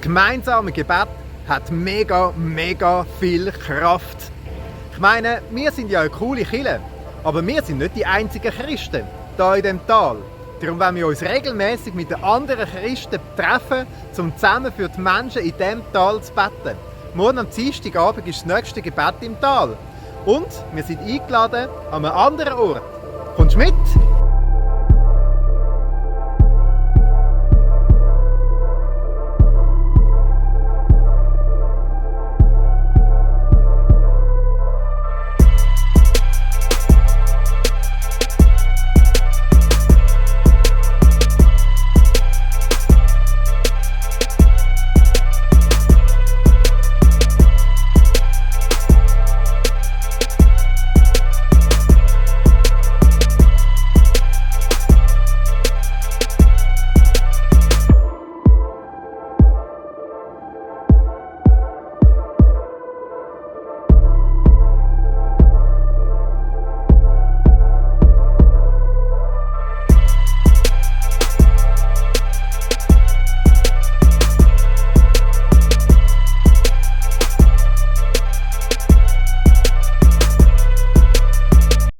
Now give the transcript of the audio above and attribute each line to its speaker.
Speaker 1: gemeinsame Gebet hat mega viel Kraft. Ich meine, wir sind ja eine coole Kirche, aber wir sind nicht die einzigen Christen hier in diesem Tal. Darum wollen wir uns regelmäßig mit den anderen Christen treffen, um zusammen für die Menschen in diesem Tal zu beten. Morgen am Dienstagabend ist das nächste Gebet im Tal. Und wir sind eingeladen an einem anderen Ort. Kommst du mit?